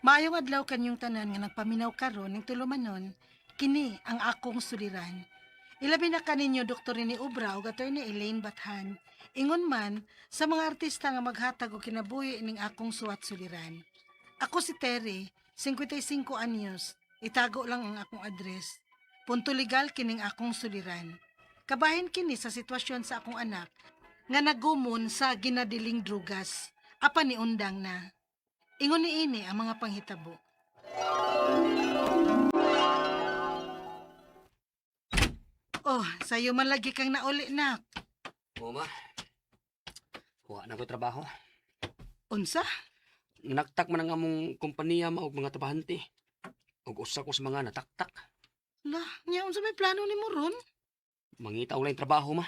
Maayong adlaw kanyong tanan nga nagpaminaw karon ning tulumanon, kini ang akong suliran. Ilabi na kaninyo Dr. Rene Obra ug Attorney Elaine Bathan. Ingon man sa mga artista nga maghatag og kinabuhi ning akong suwat suliran. Ako si Terry, 55 anyos. Itago lang ang akong address. Punto legal kining akong suliran. Kabahin kini sa sitwasyon sa akong anak nga nagumon sa ginadiling drugas. Apan niundang na. Ingon ni ini ang mga panghitabo. Oh, sayo man lagi kang nauli nak. Oo, ma. Wa na ko trabaho. Unsa? Naktak man ang among kompanya ma og mga trabahante. Ug usa ko sa mga nataktak. La, nya unsa may plano nimo ron? Mangita og laing trabaho, ma.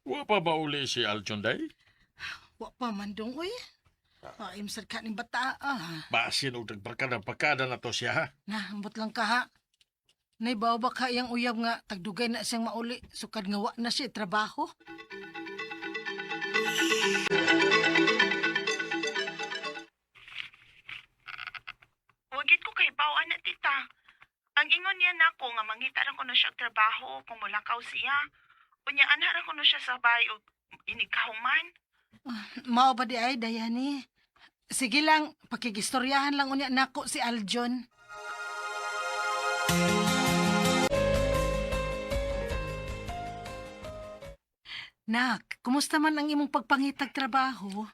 Wa pa ba uli si Aljon day? Wa pa man dong uy. Paim sad ka ning bata ah. Basin og nagbarkada-barkada na to siya ha. Na, ambot lang ka ha. Naibaw ba ka iyang uyab nga tagdugay na siyang mauli sukad nga wa na siya trabaho? Wagit ko kay bawa na tita. Ang ingon niya nako nga mangita ra kuno siya og trabaho kung mulakaw siya. Unya anha ra kuno siya sa bay og inigkahuman. Mao ba di ay Dayani? Sige lang, pakigistoryahan lang unya nako si Aljon. Nak, kumusta man ang imong pagpangitag trabaho?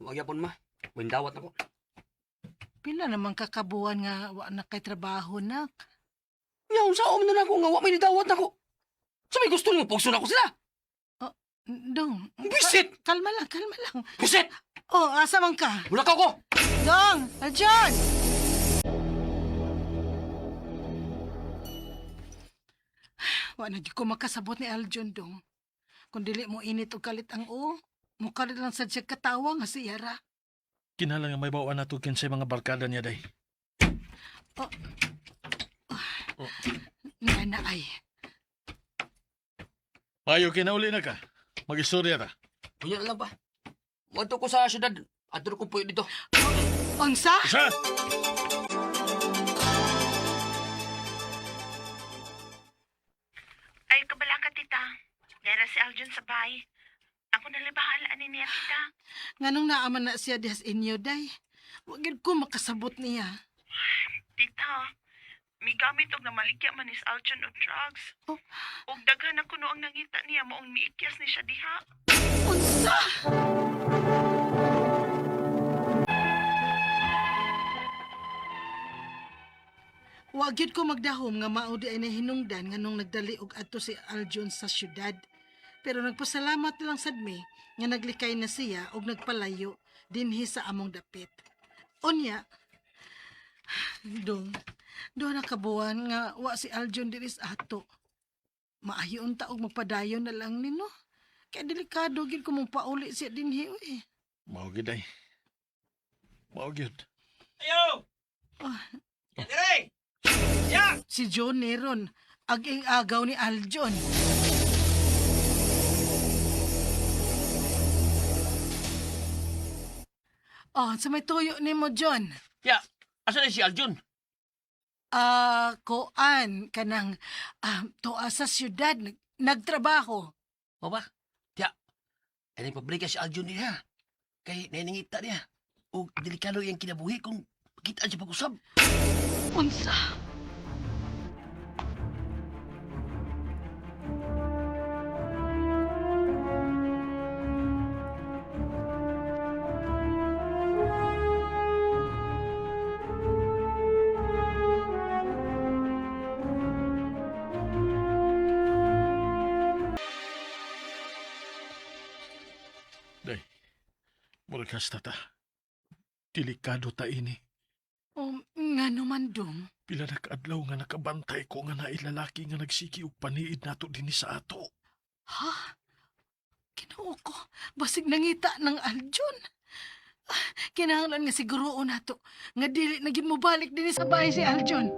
Wa gyapon, ma. Windawat na ko. Pila naman kakabuan nga wa na kay trabaho, nak. Nya unsa man na nako nga wa may nidawat nako. Sa may gusto nimo pugso na ko sila. Dong. Bisit! Kalma lang, kalma lang. Bisit! Oh, asa man ka? Mulakaw ko. Dong, Aljon! Wa na gyud ko makasabot ni Aljon dong. Kung dili mo init og kalit ang o, mukalit lang sad siya katawa nga si Yara. Kinahanglan nga may bawaan nato kinsay mga barkada niya day. Nga na ay. Mayo kinauli na ka. Magistorya ta. Unya na lang ba? Moadto ko sa syudad. Adto ko puyo dito. Unsa? Isa! Ay kabala ka tita. Dera si Aljon sa bay. Ako na bahala ani niya tita. Nganong naaman na siya dihas inyo day? Wa gyud ko makasabot niya. Tita, migamit og namaligya man is Aljon og drugs. Oh. Og daghan na kuno ang nangita niya maong miikyas ni siya diha. Unsa? Wa gyud ko magdahom nga mao di ay nahinungdan nganong nagdali og adto si Aljon sa syudad. Pero nagpasalamat na lang sad mi nga naglikay na siya og nagpalayo dinhi sa among dapit. Unya, dong, duha na kabuan nga wa si Aljon diri sa ato. Maayo unta og magpadayon na lang nino. Kaya delikado gyud kung pauli siya dinhi uy. Mao gyud day. Mao gyud. Ayo! Ah. Dire! Ya! Si John Neron, aging agaw ni Aljon. Oh, sa may tuyo ni mo, John. Ya, asa na si Aljon? Ah, koan kanang tuwa sa syudad nagtrabaho. O ba? Ya. Ay nagpabrika si Aljon niya. Kay nainangita niya. O delikado iyang kinabuhi kung kita siya pag-usab. Unsa? Day. Murag hasta ta. Delikado ta ini. Oh, nga naman dong. Pila na kaadlaw nga nakabantay ko nga nailalaki nga nagsiki og paniid nato dinhi sa ato. Ha? Kinoo ko. Basig nangita ng Aljon. Ah, kinahanglan nga siguroon nato nga dili na gyud mobalik dinhi sa bahay si Aljon.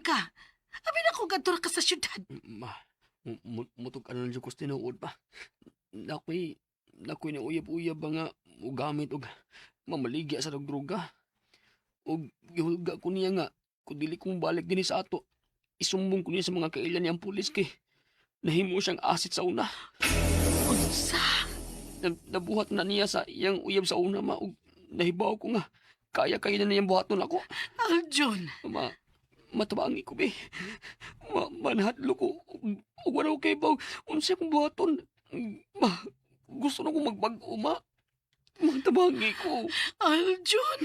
ka? Abi na ko gadto ka sa syudad. Ma, mutug ano lang ko sa tinuod pa. Nakoy, nakoy na uyab-uyab ba nga mugamit og mamaligya sa droga. Og gihulga ko niya nga kung dili ko balik dinhi sa ato, isumbong ko niya sa mga kailan niyang pulis kay nahimo siyang asit sa una. Unsa? Nabuhat na niya sa iyang uyab sa una, ma, og nahibaw ko nga kaya kaya na niyang buhaton ako. Aljun, Ma, matabangi ko be. Ma, manhadlo ko. Ug wala ko kay baw. Unsa akong buhaton? Ma, gusto na kong magbag-o, ma. Matabangi ko. Aljun.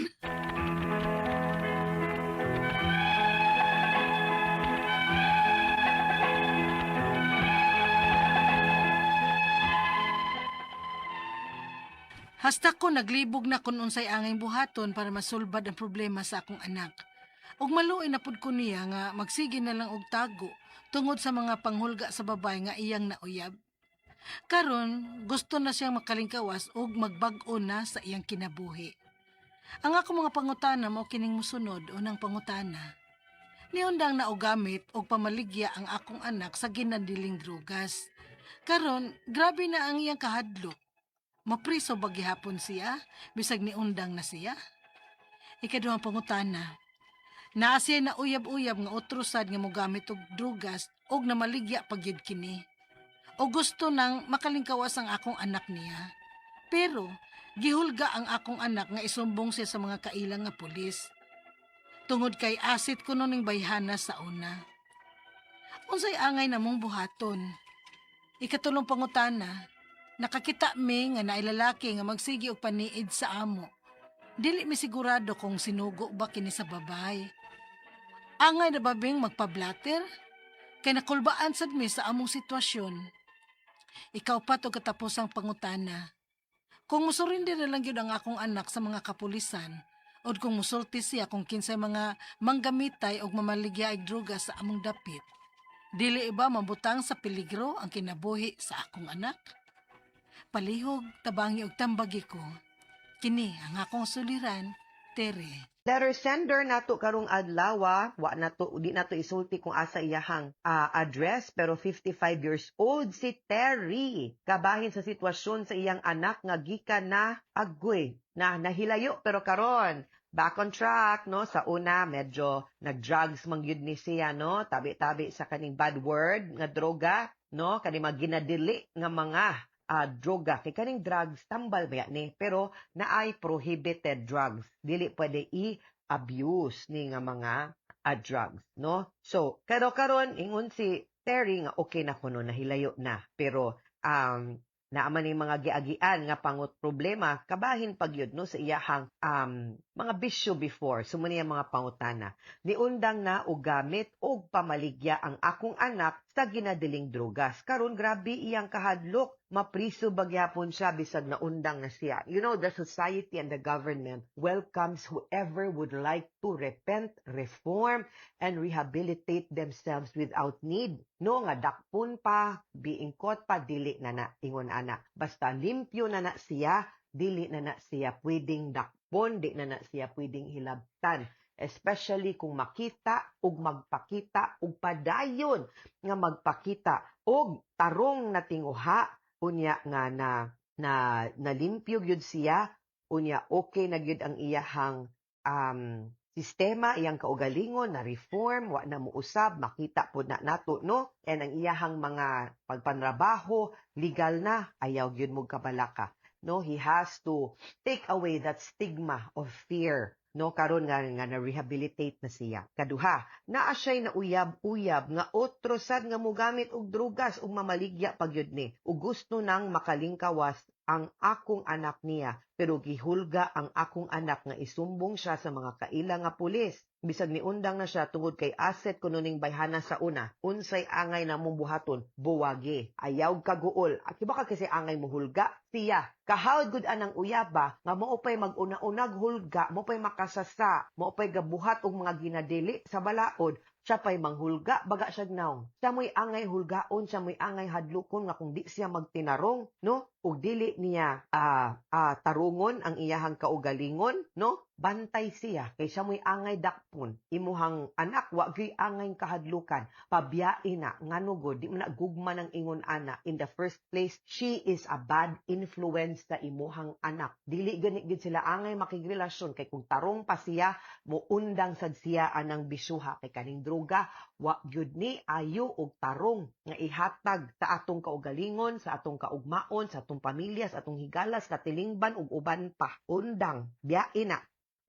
Hasta ko naglibog na kun unsay angay buhaton para masulbad ang problema sa akong anak. Ug maluoy na pud ko niya nga magsige na lang og tago tungod sa mga panghulga sa babay nga iyang nauyab. Karon gusto na siyang makalingkawas ug magbag-o na sa iyang kinabuhi. Ang ako mga pangutana mao kining mosunod, unang pangutana. Niundang na og gamit og pamaligya ang akong anak sa ginadiling drugas. Karon, grabe na ang iyang kahadlok. Mapriso ba gihapon siya bisag niundang na siya? Ikaduhang pangutana. Naa siya na uyab-uyab nga otro sad nga mogamit og drugas og namaligya pagyud kini. O gusto nang makalingkawas ang akong anak niya. Pero gihulga ang akong anak nga isumbong siya sa mga kaila nga pulis. Tungod kay asit kuno ning bayhana sa una. Unsay angay namong buhaton? Ikatulong pangutana, nakakita mi nga naay lalaki nga magsigi og paniid sa amo. Dili mi sigurado kung sinugo ba kini sa babay. Angay na ba bing magpablatter? Kay nakulbaan sad mi sa among sitwasyon. Ikaw pa to katapusang pangutana. Kung musurindi na lang gyud ang akong anak sa mga kapulisan, o kung musulti siya kung kinsay mga manggamitay og mamaligya og droga sa among dapit, dili ba mabutang sa peligro ang kinabuhi sa akong anak? Palihog, tabangi og tambagi ko. Kini ang akong suliran, Tere. Letter sender nato karong adlaw, wa nato di nato isulti kung asa iyahang address, pero 55 years old si Terry. Kabahin sa sitwasyon sa iyang anak nga gikan na agoy na nahilayo, pero karon back on track, no? Sa una medyo nag-drugs man gyud ni siya, no? Tabi-tabi sa kaning bad word nga droga, no? Kaning mga ginadili nga mga droga, kay kaning drugs tambal ba ni, pero naay prohibited drugs, dili pwede i-abuse ni nga mga drugs, no? So pero karon ingon si Terry nga okay na kuno, nahilayo na, pero naa man ni mga giagian nga pangut problema kabahin pagyud, no, sa iyahang mga bisyo before. So mo niya mga pangutana: niundang na og gamit og pamaligya ang akong anak sa ginadiling drogas. Karon grabe iyang kahadlok, mapriso ba gyapon siya bisag naundang na siya? You know, the society and the government welcomes whoever would like to repent, reform and rehabilitate themselves without need, no, nga dakpon pa, being caught pa, dili na na ingon ana. Basta limpyo na na siya, dili na na siya pwedeng dakpon, di na na siya pwedeng hilabtan, especially kung makita ug magpakita ug padayon nga magpakita og tarong na tinguha unya nga na na nalimpyo gyud siya, unya okay na gyud ang iyahang sistema, iyang kaugalingon na reform, wa na muusab, makita pod na nato, no? And ang iyahang mga pagpanrabaho legal na, ayaw gyud mo kabalaka, no? He has to take away that stigma of fear, no, karon nga nga na-rehabilitate na siya. Kaduha, naa siya'y nauyab-uyab nga otro sad nga mogamit og drugas ug mamaligya pagyud ni, ug gusto nang makalingkawas ang akong anak niya, pero gihulga ang akong anak nga isumbong siya sa mga kaila nga pulis bisag niundang na siya tungod kay asset kuno ning bayhana sa una. Unsay angay namong buhaton? Buwagi, ayaw kaguol. Akiba ka kasi angay mohulga siya. Kahawd gud anang uyaba nga mao pay mag-una-unag hulga, mao pay makasasa, mao pay gabuhat og mga ginadili sa balaod, siya pa'y manghulga, baga siya naong. Siya mo'y angay hulgaon, siya mo'y angay hadlukon nga kung di siya magtinarong, no? Ug Ug dili niya tarungon ang iyahang kaugalingon, no? Bantay siya kay siya mo'y angay dakpon. Imuhang anak wa gyuy angay kahadlukan. Pabiyai na, ngano gud di man na gugma ng ingon ana. In the first place, she is a bad influence sa imuhang anak. Dili gani gid sila angay makigrelasyon kay kung tarong pa siya, muundang sad siya anang bisuha kay kaning droga wa gyud ni ayo og tarong nga ihatag sa atong kaugalingon, sa atong kaugmaon, sa atong pamilya, sa atong higalas, katilingban ug uban pa. Undang, biyae na.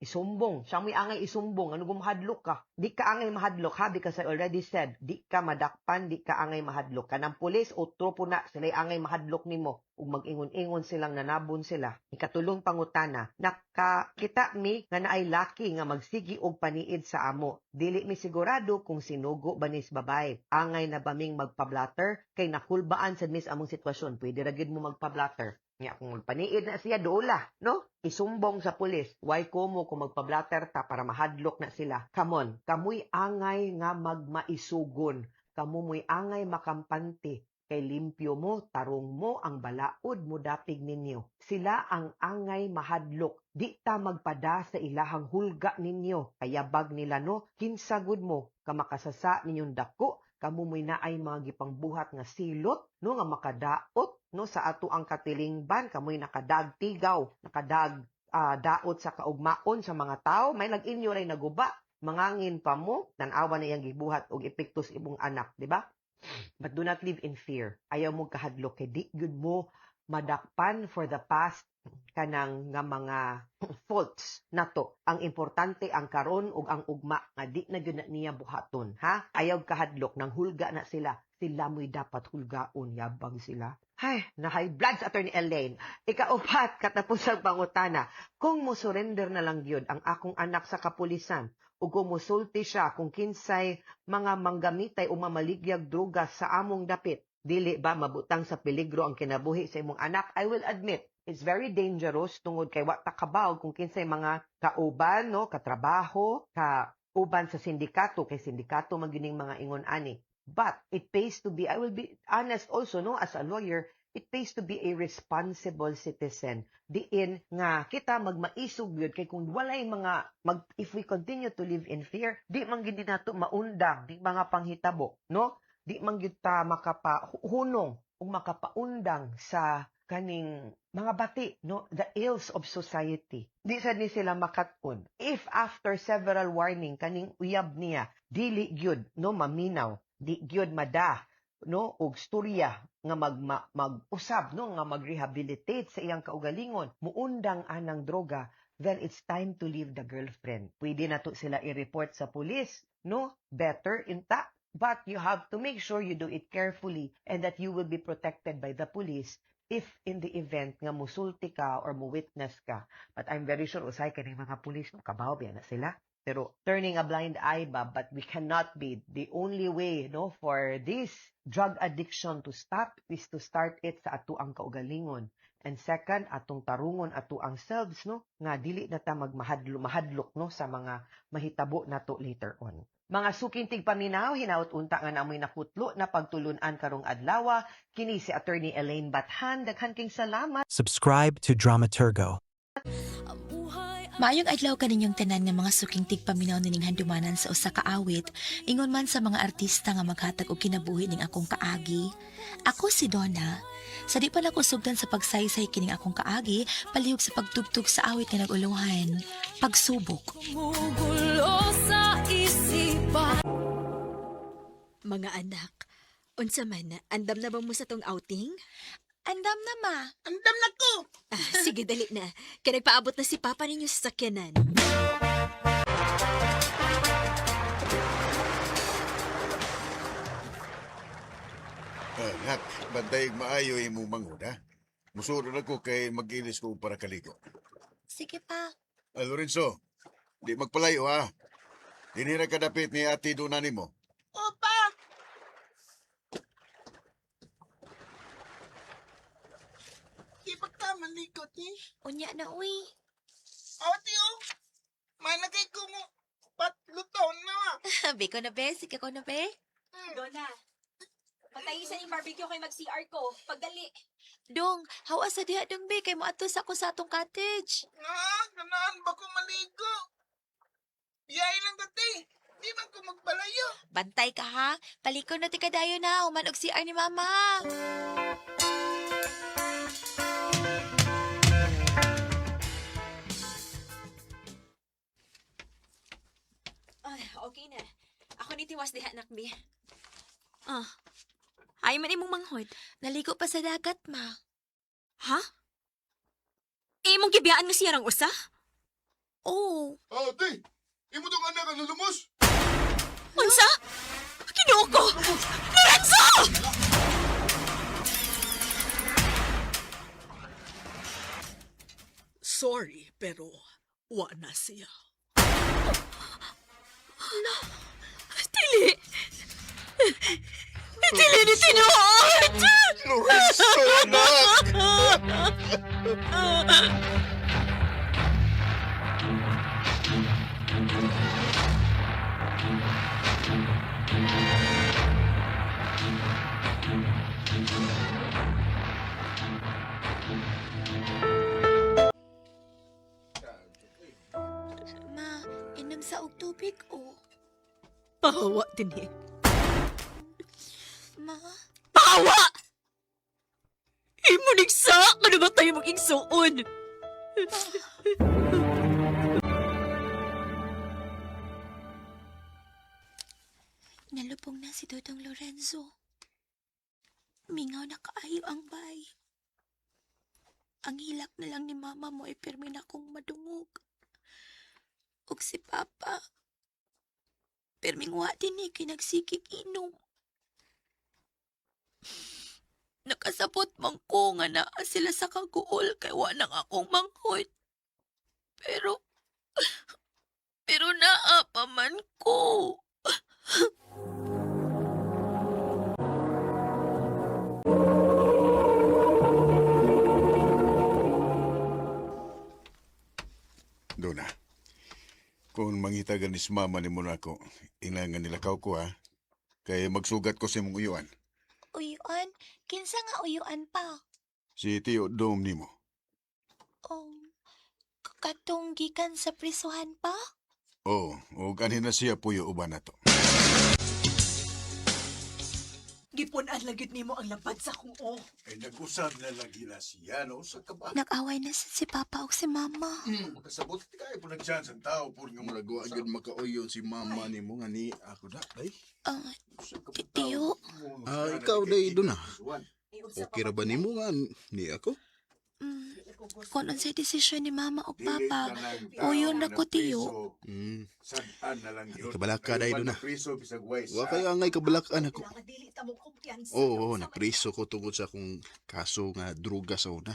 Isumbong. Siya mo'y angay isumbong. Ano gumahadlok ka? Di ka angay mahadlok ha, because I already said, di ka madakpan, di ka angay mahadlok. Kanang pulis, otro po na, sila'y angay mahadlok nimo. Ug mag-ingon-ingon silang nanabon sila. Ikatulong pangutana, nakakita mi nga naay laki nga magsigi og paniid sa amo. Dili mi sigurado kung sinugo ba nis babay. Angay na ba ming magpa-blatter? Kay nakulbaan sad mis among sitwasyon. Pwede ra gyud mo magpa-blatter. Nya kung magpaniid na siya dola, no? Isumbong sa pulis. Why ko mo kung magpa-blatter ta para mahadlok na sila? Come on, kamoy angay nga magmaisugon. Kamo mo'y angay makampante. Kay limpyo mo, tarong mo, ang balaod mo dapig ninyo. Sila ang angay mahadlok. Di ta magpada sa ilahang hulga ninyo. Kayabag nila no, kinsagod mo, kamakasasa ninyong dako, kamo mo'y naay mga gipangbuhat nga silot, no, nga makadaot, no, sa ato ang katilingban, kamoy nakadagtigaw, nakadag daot sa kaugmaon sa mga tao, may nag-inyo ray naguba, mangangin pa mo, tan-awa na iyang gibuhat og epekto sa imong anak, di ba? But do not live in fear. Ayaw mo kahadlok kay di gyud mo madakpan for the past kanang nga mga faults nato. Ang importante ang karon ug ang ugma nga di na gyud na niya buhaton, ha? Ayaw kahadlok nang hulga na sila. Sila mo'y dapat hulgaon, yabang sila. Hay, na high blood sa Attorney Elaine. Ikaupat, katapusang pangutana. Kung mo surrender na lang gyud ang akong anak sa kapulisan ug kung mosulti siya kung kinsay mga manggamitay o mamaligyag droga sa among dapit, dili ba mabutang sa peligro ang kinabuhi sa imong anak? I will admit, it's very dangerous tungod kay wa ta kabaw kung kinsay mga kauban, no, katrabaho, kauban sa sindikato, kay sindikato man gyud ning mga ingon ani. But it pays to be, I will be honest also, no, as a lawyer, it pays to be a responsible citizen. Diin nga kita magmaisog gyud kay kung walay mga mag, if we continue to live in fear, di man gyud nato maundang di mga panghitabo, no? Di man gyud ta makapahunong ug makapaundang sa kaning mga bati, no, the ills of society. Di sad ni sila makat-on. If after several warning kaning uyab niya dili gyud, no, maminaw, di gyud mada, no, og storya nga mag-usab, no, nga mag-rehabilitate sa iyang kaugalingon, muundang anang droga, then it's time to leave the girlfriend. Pwede na to sila i-report sa police, no? Better inta. But you have to make sure you do it carefully and that you will be protected by the police if in the event nga musulti ka or mo-witness ka. But I'm very sure usay kaning mga pulis, no, kabaw biya na sila. Pero turning a blind eye ba, but we cannot be. The only way, no, for this drug addiction to stop is to start it sa atuang kaugalingon. And second, atong tarungon ato ang selves, no, nga dili na ta magmahadlo mahadlok, no, sa mga mahitabo nato later on. Mga suking tigpaminaw, hinaut unta nga namoy nakutlo na pagtulunan karong adlawa. Kini si Attorney Elaine Bathan. Daghan king salamat. Subscribe to Dramaturgo. Maayong adlaw kaninyong tanan nga mga suking tigpaminaw nining handumanan sa usa ka awit, ingon man sa mga artista nga maghatag og kinabuhi ning akong kaagi. Ako si Donna. Sa di pa nako sugdan sa pagsaysay kining akong kaagi, palihog sa pagtugtog sa awit nga nag-ulonghan. Pagsubok. Gumugulo sa isipan. Mga anak, unsa man, andam na ba mo sa tong outing? Andam na, ma. Andam na ko! Ah, sige, dali na. Kaya nagpaabot na si Papa ninyo sa sakyanan. Anak, bantay maayo imong manghud, ha? Musulod ako kay mag-ilis ko para kaligo. Sige pa. Ah, Lorenzo, di magpalayo, ha? Dinhi ra kadapit ni Ate Duna nimo. Opa! Di ba ka malikot ni? Unya na, uy. Ate oh! Managay ko mo. Patlo taon na ah. Biko na, be. Sige ko na, be. Donna, patayisan yung barbecue kay mag-CR ko. Pagdali. Dong, hawa sa diha dong be kay moadto sa ako sa atong cottage. Nga, ganaan ba ko maligo? Biyay lang dati. Di man ko magbalayo. Bantay ka ha. Paliko na ti kadayo na human og CR ni mama. Ay, okay na. Ako ni tiwas diha nakbi. Ah. Ay man imong manghod. Naligo pa sa dagat, ma. Ha? Imong gibiyaan nga siya rang usa? Oh, Oh, te! Imo tong anak ang nalumos! Unsa? Kinuo ko! Lorenzo! Sorry, pero wa na siya. Dili! Dili ni tinuod! Lorenzo, anak! Ma, inom sa og tubig oh. Pahawa din eh. Ma, Pahawa! Imo nigsa! Ano ba tayo mag-igsuon? Nalubong na si Dodong Lorenzo. Mingaw na kaayo ang bay. Ang hilak na lang ni mama mo ay pirmi na akong madungog. Ug si Papa, pirming wa din eh, kay nagsigig inom. Nakasabot man ko nga naa sila sa kaguol kay wa nang akong manghod. Pero, pero naa pa man ko. Dona, kung mangita ganis mama ni mo na ako, ina nga nilakaw ko ha. Kay magsugat ko sa imong uyuan. Uyuan? Kinsa nga uyuan pa? Si Tio Dom nimo. Katong gikan sa prisuhan pa? Oo, ug anhin na siya puyo uban nato. Gipunan lang gyud nimo ang labad sa akong o. Ay nag-usab na lagi na siya, no? Sa kaba. Nag-away na si Papa o si Mama. Makasabot ka po nag-chance ang tao po nga murag Wa gyud makauyon si mama nimo nga ni ako na day. Ah, Tiyo, Ah, ikaw day do na. Okay ra ba nimo nga ni ako? kung unsay desisyon ni Mama o Papa, uyon na ko, tiyo. Saan na lang yun. Kabalaka day do na. Priso bisag way Wa kayo angay kabalakan ako. Dili ta mo kumpiyansa. Oo, oh, napriso ko tungod sa akong kaso nga druga sa una.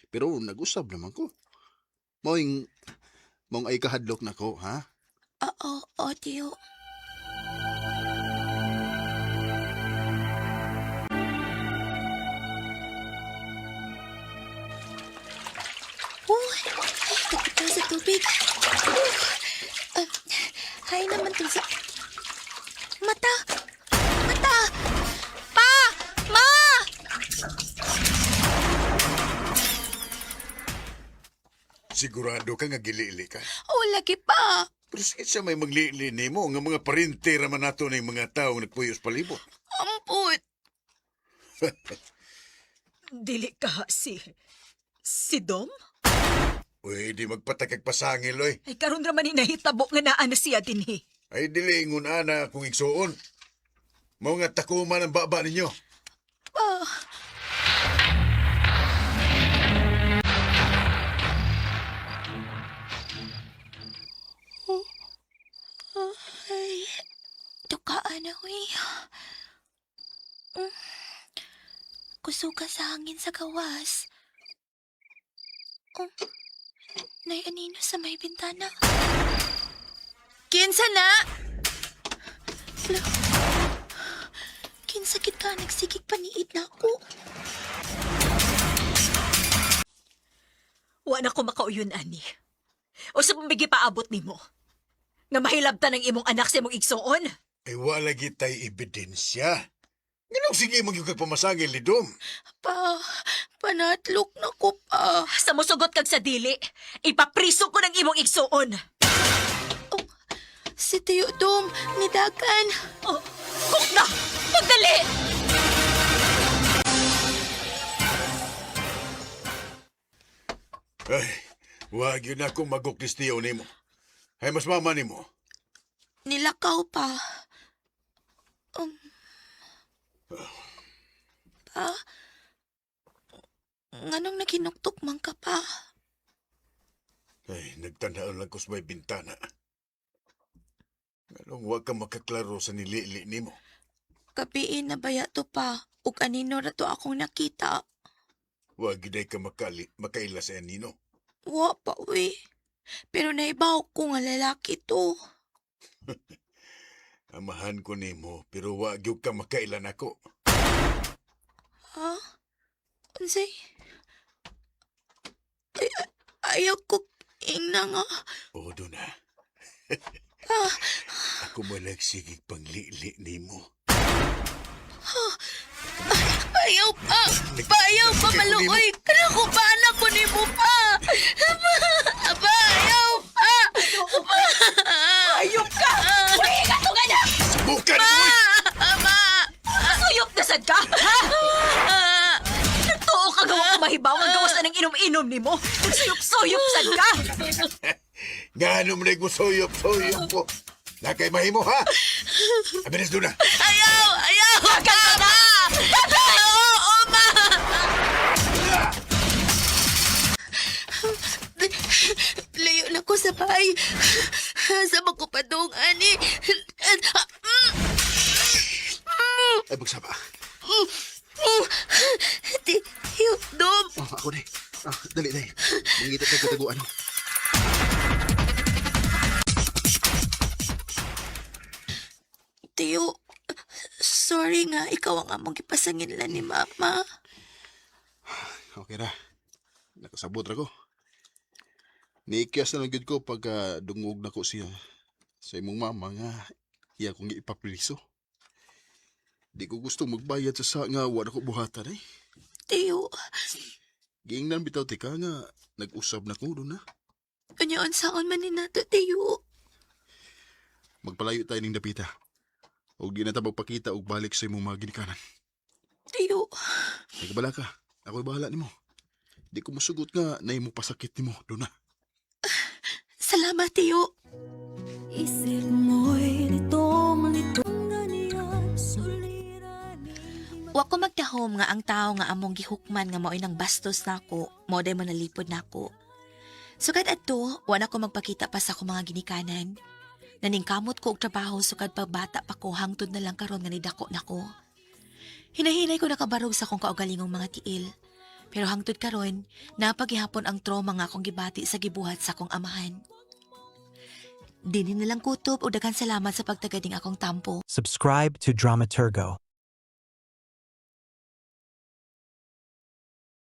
Pero nag-usab naman ko. Moing mong ay kahadlok nako, ha? Oo, oo, tiyo. Uy, ay, takot na sa tubig. Uh, hay naman to sa... Mata! Mata! Pa! Ma! Sigurado ka nga gilili ka. Oh, lagi pa! Pero sige siya may maglili nimo nga mga parente raman nato ng mga tao nga nagpuyo sa palibot. Amput! Dili ka si Dom? Uy, di magpatakag pasangil, oy. Ay karon ra man ni nahitabo nga naa na siya dinhi. Ay dili ingon ana kung igsuon. Mao nga takuman ang baba ninyo. Pa! Ay, tukaan na, uy. Mm. Kusuga sa hangin sa gawas. Oh, nay anino sa may bintana. Kinsa na? Hala. Kinsakit ka, nagsigig paniid na ako. Wa na ko makauyon ani. O sa pambigi paabot nimo. Nga mahilabtan ang imong anak sa imong igsuon. Ay wala gitay ebidensya. Nganong sige mo yung pamasangil ni Dom. Pa, Panadlok na ko pa. Sa musugot kag sa dili, ipapriso ko ng imong igsuon. Oh, si Tio Dom, nidagan. Oh, kuk na! Pagdali! Ay, wag yun ako maguklistiyo nimo. Ay, mas mama nimo. Nilakaw pa. Pa? Nganong naghinuktok man ka pa? Ay, nagtanaw lang ko sa may bintana. Nganong wag ka makaklaro sa nilili nimo. Gabiin na baya to pa. Ug anino ra to akong nakita. Wag gyud ka makaila sa anino. Wa pa uwi. Pero naibaw ko nga lalaki to. Amahan ko nimo, pero wag gyud ka makaila nako. Ha? Unsay? Ay, ayaw ko ingna nga. O, na. Ah, Ako mo nagsigig panglili nimo. Ayaw pa! Payaw pa, maluoy! Kana ko pa, anak ko ni mo pa! Pa, ayaw pa! Pa! Ayop ka! Uy, ka anak! Bukan mo! Ma! Suyop na sad ka! Ha? Nagtuo ka gawa ko mahibaw ang gawas na ng inom-inom nimo. Nagsuyop-suyop sad ka! Nga mo na suyop-suyop ko. Nakay mahimo ha? Abilis doon na. Ayaw! Ayaw! Pa! Ma! Oo, ma! Layo na ko sa bahay. Sa makupadong, ani. Ay, magsaba. Di, Dom. Oh, ako na eh. Ah, dali, dali. Mangita tag kataguan. Tiyo, sorry nga, ikaw ang among gipasanginlan ni Mama. Okay ra. Nakasabot ra ko. Niikyas na lang gyud ko pagka dungog na ko siya sa imong mama nga iya kong ipapriso. Di ko gusto magbayad sa nga wala ko buhatan eh. Tiyo, Giingnan bitaw tika nga nag-usab na ko doon na. unyaon saon man ni nato, Tiyo. Magpalayo tayo ning dapita. Og di na ta magpakita og balik sa imong mga ginikanan. Tiyo, Ay kabala ka. Ako'y bahala nimo. Di ko musugot nga na imo pasakit nimo doon na. salamat, Tiyo. Isip mo'y litong-litong ganyan suliranin. Wa ko magdahom nga ang tao nga among gihukman nga mao'y nang bastos nako, mao day manalipod nako. Sukad adto, wa na ko magpakita pa sa akong mga ginikanan. Naningkamot ko og trabaho sukad pagbata pa ko hangtod na lang karon nga nidako nako. Hinahinay ko nakabarog sa akong kaugalingong mga tiil. Pero hangtod karon, napagihapon ang trauma nga akong gibati sa gibuhat sa akong amahan. Dinin nilang kutob o daghan salamat sa pagtagading akong tampo. Subscribe to Dramaturgo.